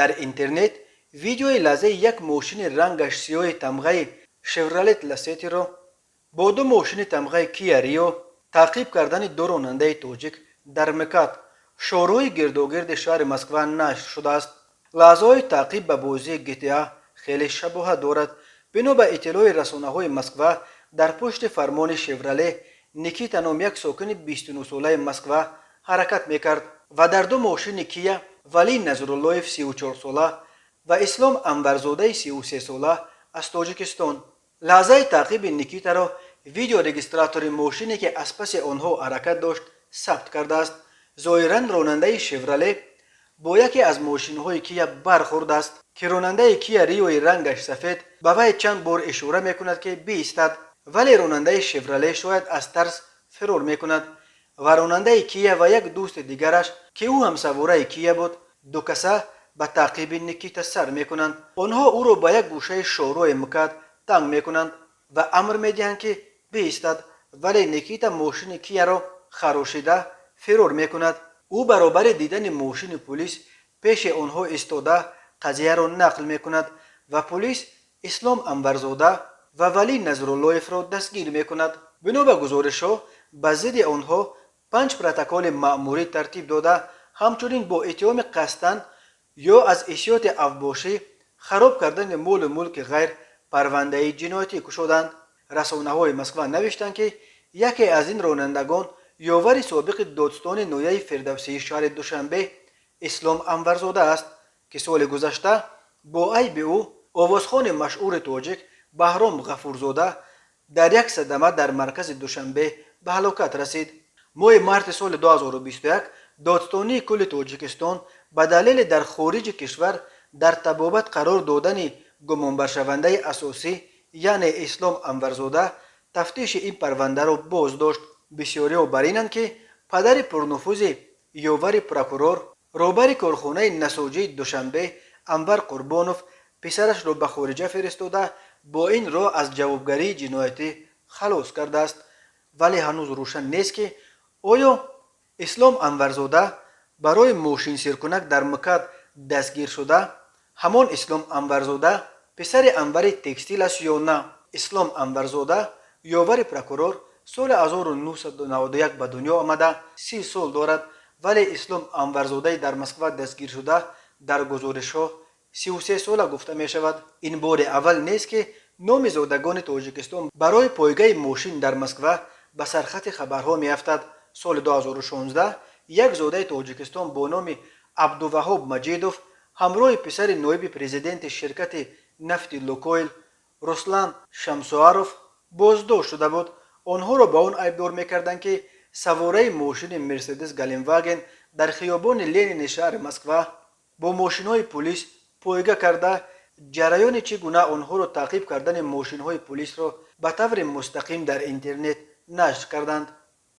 Дар интернет видеои лаҳзаи як мошини рангаш сиёҳи тамғаи Шевролет Ласетиро бо ду мошини тамғаи Кия Рио таъқиб кардани ду ронандаи тоҷик дар МКАД, шоҳроҳи гирдогирди шаҳри Москва, нашр шудааст. Лаҳзаҳои таъқиб ба бозии GTA хеле шабоҳат дорад. Бино ба иттилои расонаҳои Москва, дар пушти фармони Шевроле Никита ном як сокини 29-солаи Москва ҳаракат мекард ва дар ду мошини Кия Валӣ Назруллоев, 34-сола, ва Ислом Анварзодаи 33-сола аз Тоҷикистон. Лаҳзаи таъқиби Никитаро видеорегистратори мошине, ки аз паси онҳо ҳаракат дошт, сабт кардааст. Зоҳиран, ронандаи Шевроле бо яке аз мошинҳои Кия бархӯрдааст, ки ронандаи Кия Риои рангаш сафед ба вай чанд бор ишора мекунад, ки биистад, вале ронандаи Шевроле шояд аз тарс фирор мекунад ва ронандаи Кия ва як дӯсти дигараш, ки ӯ ҳам савораи Кия буд, дукаса ба таъқиби Никита сар мекунанд. Онҳо ӯро ба як гӯшаи шоҳроҳи МКАД танг мекунанд ва амр медиҳанд, ки биистад, вале Никита мошини Кияро харошида фирор мекунад. Ӯ баробари дидани мошини пулис пеши онҳо истода қазияро нақл мекунад ва пулис Ислом Анварзода ва Валӣ Назруллоевро дастгир мекунад. Бино ба гузоришҳо, ба зидди онҳо панҷ протоколи маъмурӣ тартиб дода, ҳамчунин бо иттиҳоми қасдан ё аз эҳтиёти авбошӣ хароб кардани молу мулки ғайр парвандаи ҷиноятӣ кушоданд. Расонаҳои Москва навиштанд, ки яке аз ин ронандагон ёвари собиқи додстони ноҳияи Фирдавсии шаҳри Душанбе Ислом Анварзода аст, ки соли гузашта бо айби ӯ овозхони машҳури тоҷик Баҳром Ғафурзода дар як садама дар маркази Душанбе ба ҳалокат расид. Моҳи марти соли 2021 Додстонии кулли Тоҷикистон ба далели дар хориҷи кишвар дар табобат қарор додани гумонбаршавандаи асосӣ, яъне Ислом Анварзода, тафтиши ин парвандаро боз дошт. Бисёриҳо бар инанд, ки падари пурнуфузи ёвари прокурор, роҳбари корхонаи насоҷии Душанбе Анвар Қурбонов писарашро ба хориҷа фиристода, бо ин роҳ аз ҷавобгарии ҷиноятӣ халос кардааст. Вале ҳанӯз рӯшан нест, ки оё Ислом Анварзода, барои мошинсиркунак дар МКАД дастгиршуда, ҳамон Ислом Анварзода, писари Анвари текстил аст ё на. Ислом Анварзода, ёвари прокурор, соли 1991 ба дунё омада, 30 сол дорад, вале Ислом Анварзодаи дар Москва дастгиршуда дар гузоришҳо 33-сола гуфта мешавад. Ин бори аввал нест, ки номи зодагони Тоҷикистон барои пойгаи мошин дар Москва ба сархати хабарҳо меафтад. Соли 2016 як зодаи Тоҷикистон бо номи Абдуваҳоб Маҷидов ҳамроҳи писари ноиби президенти ширкати нафти Лукойл Руслан Шамсуаров боздошт шуда буд. Онҳоро ба он айбдор мекарданд, ки савораи мошини Мерседес Гелендваген дар хиёбони Ленини шаҳри Москва бо мошинҳои пулис пойга карда, ҷараёни чӣ гуна онҳоро таъқиб кардани мошинҳои пулисро ба таври мустақим дар интернет нашр карданд.